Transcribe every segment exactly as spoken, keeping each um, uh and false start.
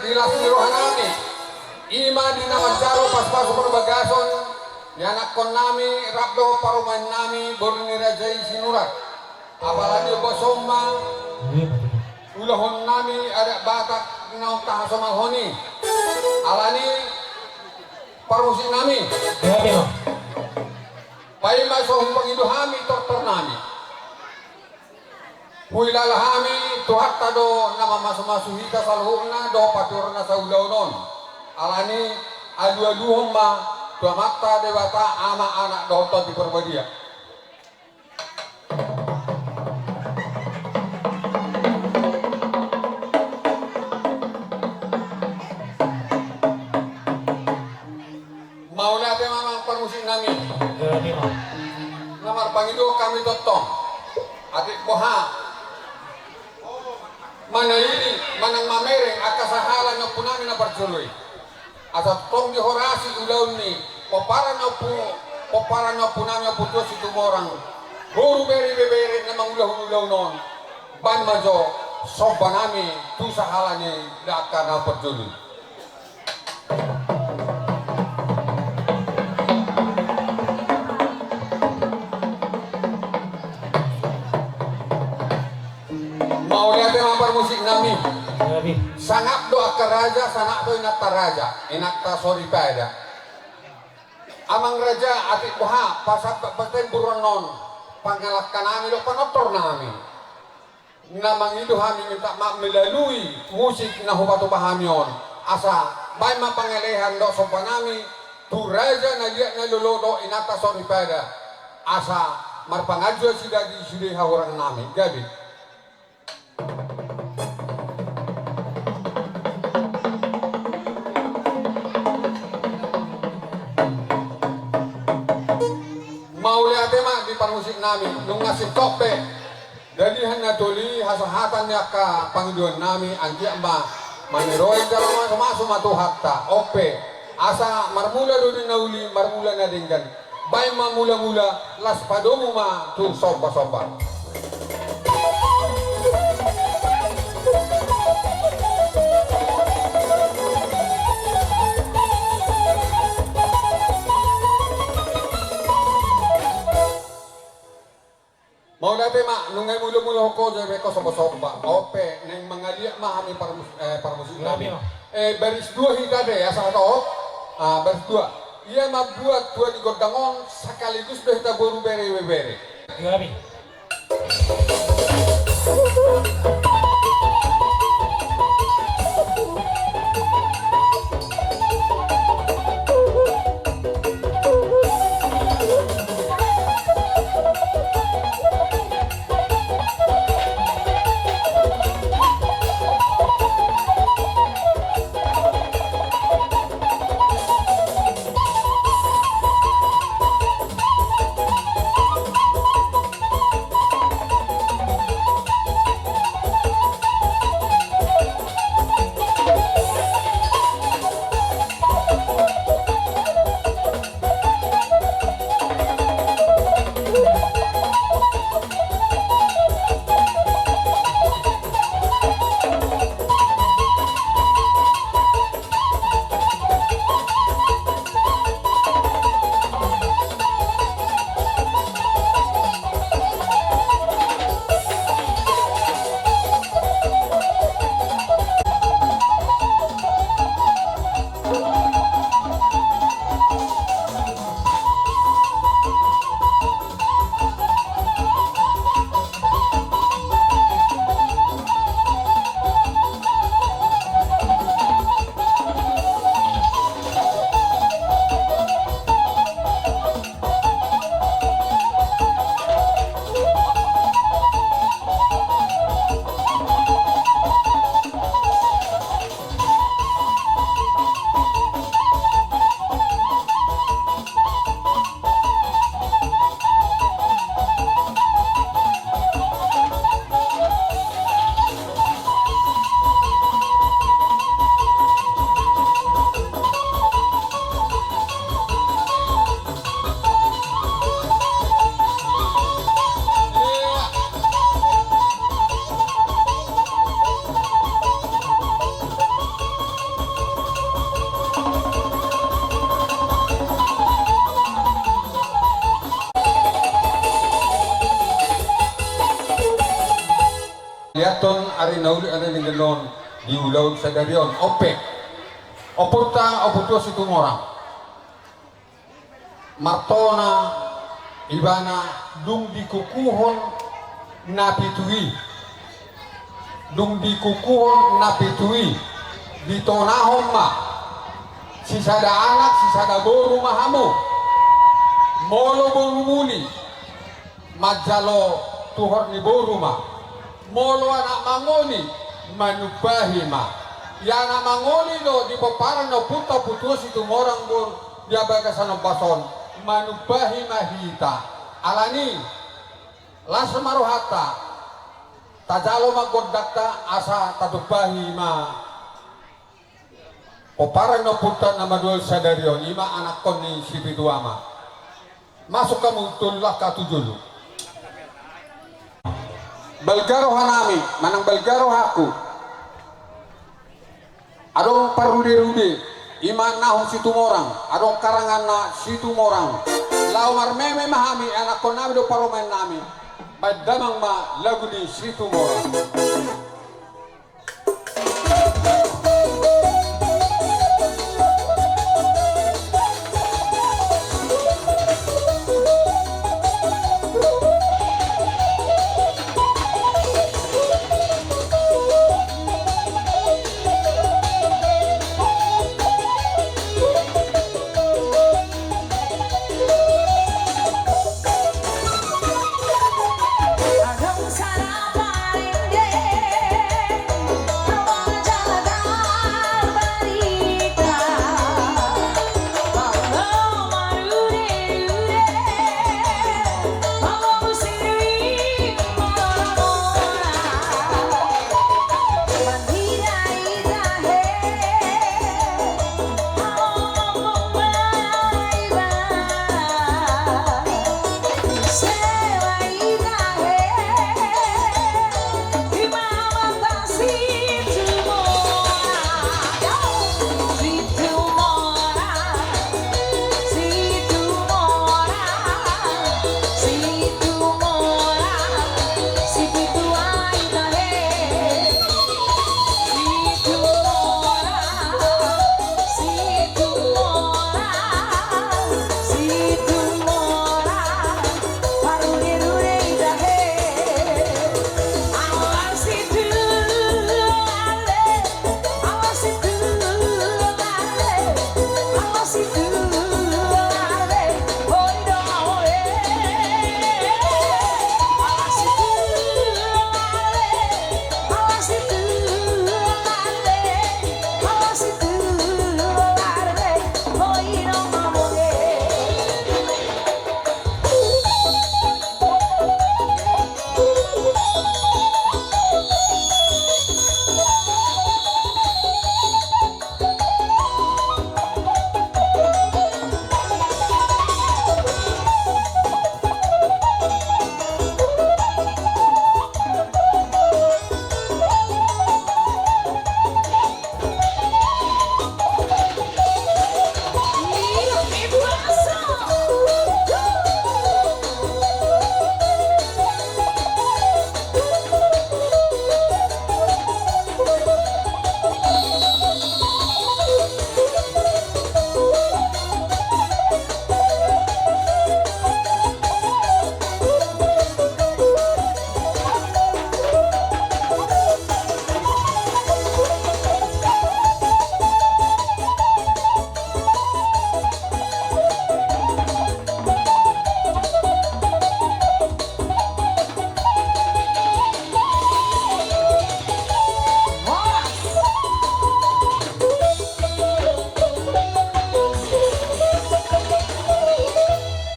Di las ni roha nami, i ma di na manjalo pasupasu parbagason ni anakkon nami rap dohot parumaen nami boru ni raja i Sinurat. Apalagi bason ma ulahon nami adat Batak na tahasomalhon i. Alani parmusik nami, paima so hupangido hami tortor nami. Huilala hami Tuhanta do na mamasumasu hita saluhutna dohot patuhorna saulaon on. Alani alualuhon ma tu Amanta Debata, Ama, Anak dohot Tondi Parbadia. Mauliate ma amang parmusik nami. Na marpangido hami tongtong, atik boha, manaili manang mamereng angka sahala ni ompu nami na parjolo i, asa tongtong dihorasi ulaon ni pomparan ni ompu, pomparan ni ompu nami Ompu Tuan Situmorang, boru, bere, ibebere na mangulahon ulaon on. Baen ma jo somba nami tu sahala ni angka na parjolo i. Mauliate ma parmusik nami. Sangap do angka raja, sangap do inanta raja, inanta soripada. Amang raja, atik boha pasahat pasahat buron on, pangalangka nami dohot panortor nami. Na mangido hami minta maaf melalui musik na hupatupa hami on, asa baen ma pangalehan dohot somba nami tu raja na liat na lolo dohot inanta soripada, asa marpanganju nasida di sude hahurang nami. Gabe. Mauliate ma di parmusik nami, nunga sintong pe dalihan na toli hasahatan ni angka pangidoan nami, anggiat ma maniroi jala mamasumasu ma Tuhanta. On pe, asa marmula do di na uli, marmula na denggan. Baen ma mulamula, laos padomu ma tu sombasomba. Mauliate ma, nunga i mulamulahon ho jo dibaen ho sombasomba. On pe, naeng mangaliat ma hami parmus-, eh, parmusik nami. Eh, baris dua hita be, asa hatop. Ah, baris dua. Ia mambuat tua ni gondang on, sekaligus do hita boru, bere, ibebere. Anton ari na uli ari na genon di ulaon sadari on. Ope. Ompunta, Ompu Tuan Situmorang. Martona ibana dung dikukuhon na pitu i. Dung dikukuhon na pitu i. Ditonahon ma. Sisada anak, sisada boru ma hamu. Molo boru muli. Manjalo tuhor ni boru ma. Molo anak mangoli, manumbahi ma. Ia anak mangoli do di pomparan ni ompunta Ompu Tuan Situmorang boru di bagasan ombas on, manumbahi ma hita. Alani, las ma rohanta, tajalo ma gondangta asa tatumbahi ma. Pomparan ni ompunta na madua sadari on, i ma anakkon ni Sipitu Ama. Masuk hamu tu angka tu jolo. Balga rohanami, manang balga rohangku. Adong parrude-rude, i ma nahum Situmorang, adong karanganna Situmorang. Laho marmeme ma hami, anakkonnami dohot parumaennami. Baen damang ma lagu ni Situmorang.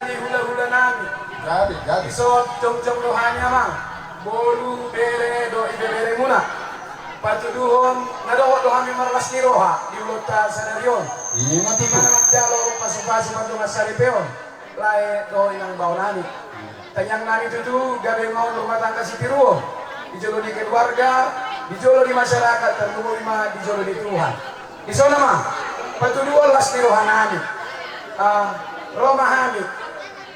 Ni hula-hula nami. Jadi, jadi. Dison jongjong rohana ma. Boru, bere dohot ibeberemuna. Patuduhon na dohot do hami marlas ni roha di ulaonta sadari on. Ima tutu. Di na manjalo pasu-pasu mandongan saripeon. Lae dohot inang bao nami. Tangiang nami tutu gabe ma on rumah tangga sitiruon. Di jolo ni keluarga, di jolo ni masyarakat, tarlumobi ma di jolo ni Tuhan. Dison ma, patuduhon las ni roha nami. Ah, ro ma hami.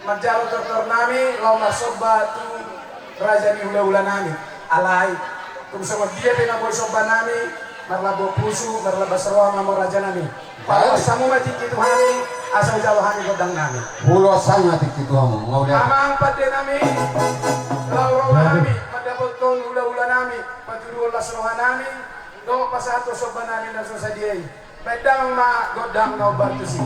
Manjalo tortor nami, laho marsomba tu raja ni hula-hula nami. Alai. Tung songon dia pe na boi somba nami, marlambok pusu, marlambok roha ma hamu raja nami. Paloas hamu ma tingki tu hami, asa hujalo hami gondang nami. Paloas hamu ma tingki tu hamu, mauliate. Amang pande nami, laho ro ma hami mandapothon hula-hula nami, patuduhon las roha nami, dohot pasahathon somba nami na so sadia i. Baen damang ma gondang na hombar tusi.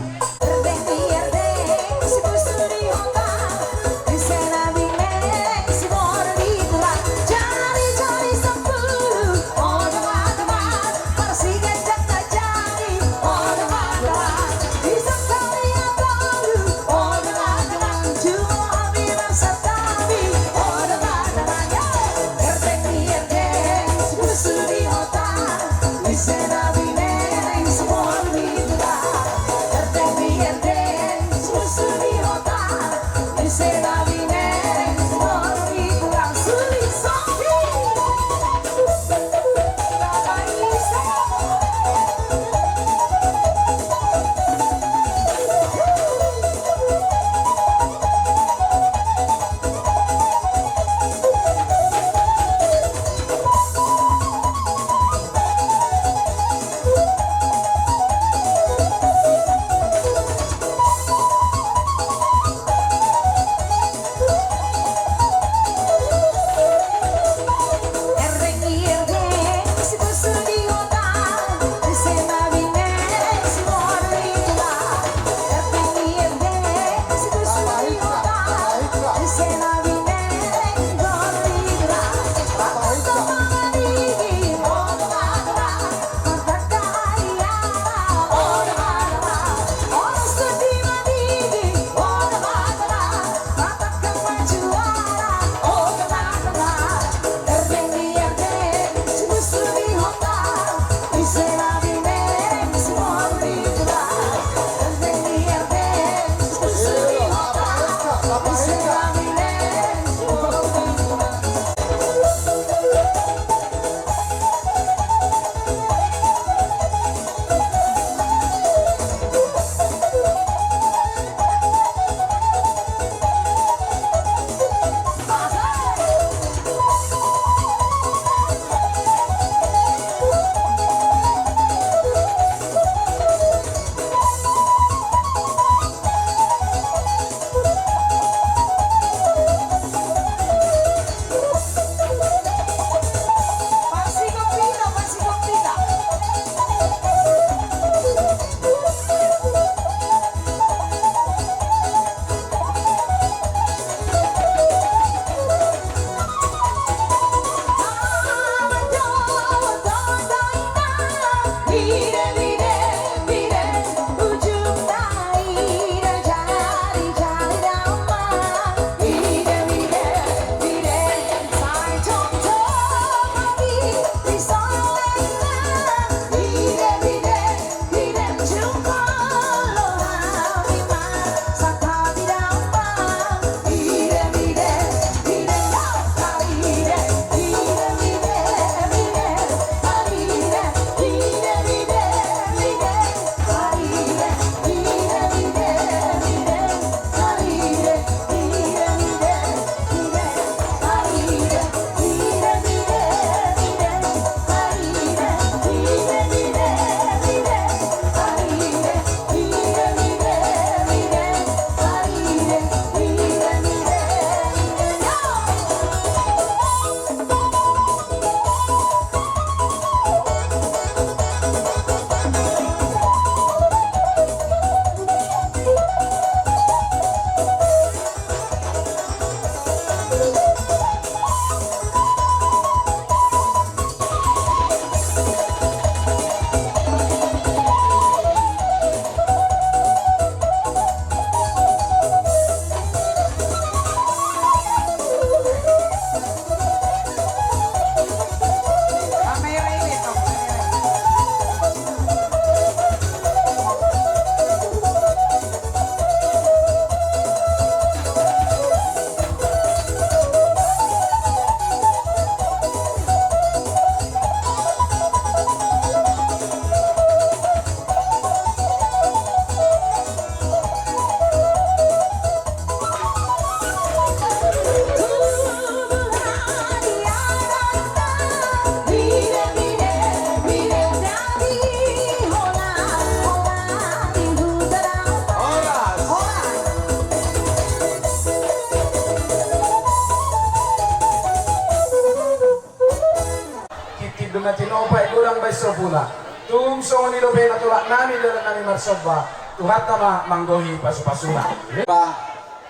Puna. Tung songon i dope na tolap nami, dalan nami marsomba, Tuhanta ma manggohi pasu-pasuna. Ba,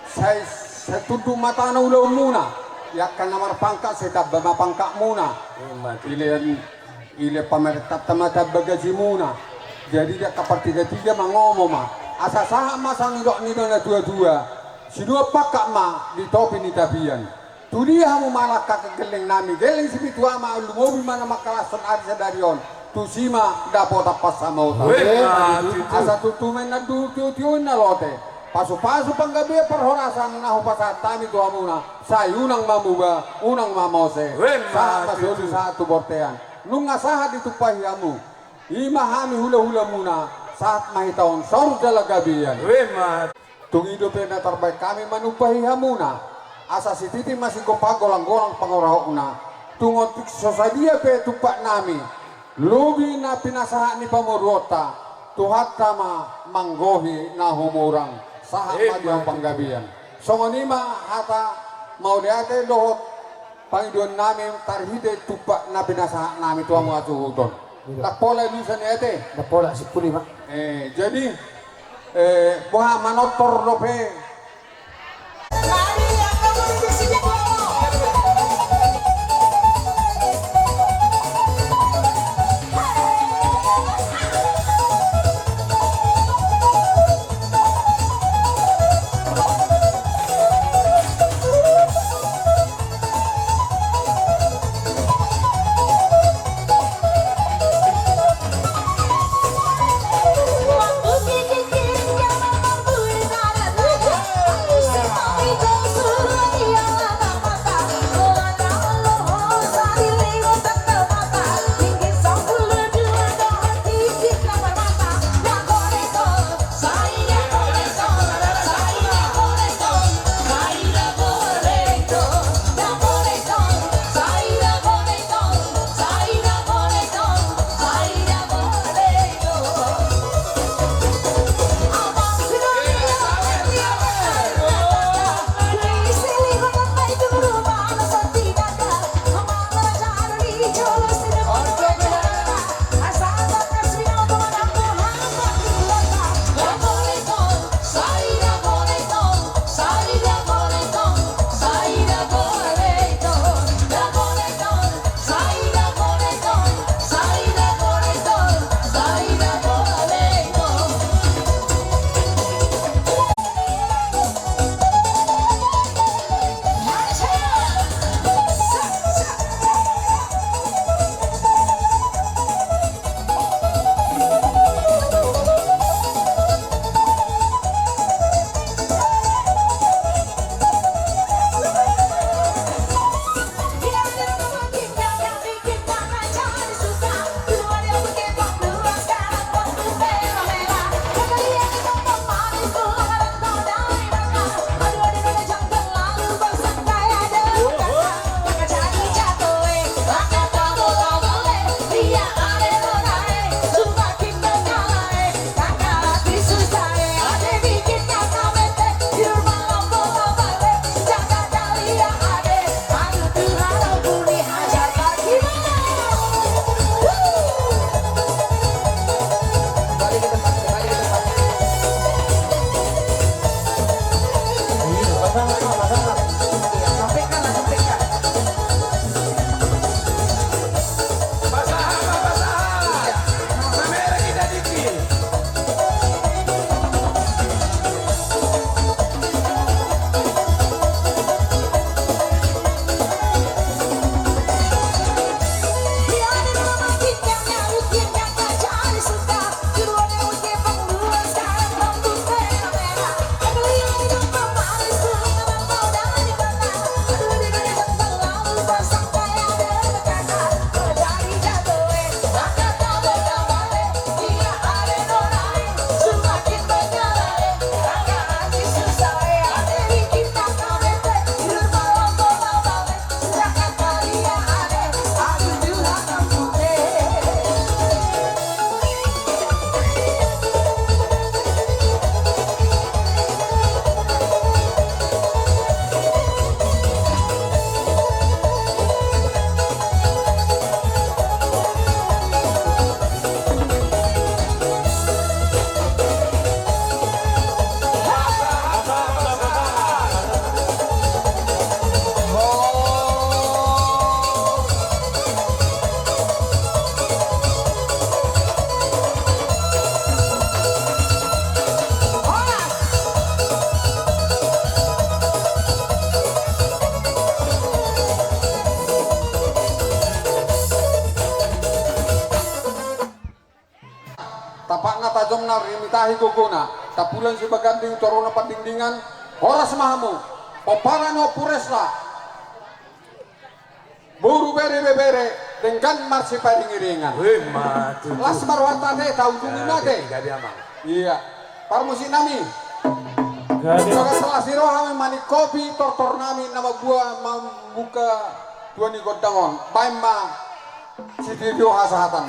sai, sai tunduk ma tano ulaonmuna. Di angka na marpangkat sai tamba ma pangkatmuna. Ima tutu. Ile, ile pamarentanta ma tamba gajimuna. Jadi di angka partiga-tiga mangomo ma. Asa sahat ma sanidok ni do na tua-tua. Sinuan pangkat ma di topi ni tapian. Tudia hamu mangalangka gelleng nami, gelleng sipitu ama, lumobi ma na mangkalashon ari sadari on, tusi ma dapotan pansamotan. Ima tutu. Asa tutu ma inna duhut, tio-tio inna lote. Pasu-pasu panggabean parhorasan na hupasahat hami tu hamuna, sai unang ma muba, unang ma mose. Ima tutu. Sahat ma solu sahat tu bortean. Nunga sahat ditumpahi hamu. Ima hami hula-hulamuna, sahat ma hita on saur jala gabean. Ima. Tung i dope na tarbaen hami manumpahi hamuna, asa sititi ma sigompa golang-golang pangorahutna, tung otik so sadia pe tumpak nami, lobi na pinasahat ni pamoruonta, Tuhanta ma manggohi na humurang, sahat ma di hamu panggabean. Songon i ma hata mauliate dohot pangidoan nami tarhite tumpak na pinasahat nami tu hamu hasuhuton. Ndang pola i lusa ni ate. Ndang pola, simpul i ma. Eh, jadi, eh, boha manortor dope. Nang tajomna rimitahi gogona, tampulan sibaganding, toruna pandingdingan. Horas ma hamu, pomparan ni ompu Resla. Boru, bere, ibebere, denggan marsiparingiringan. Las ma rohanta ate, taujungi ma ate. Ia, parmusik nami. Bagas las ni roha ma, manik kopi tortor nami na mambuka, mambuka tua ni gondang on. Baen ma sitio hasahatan.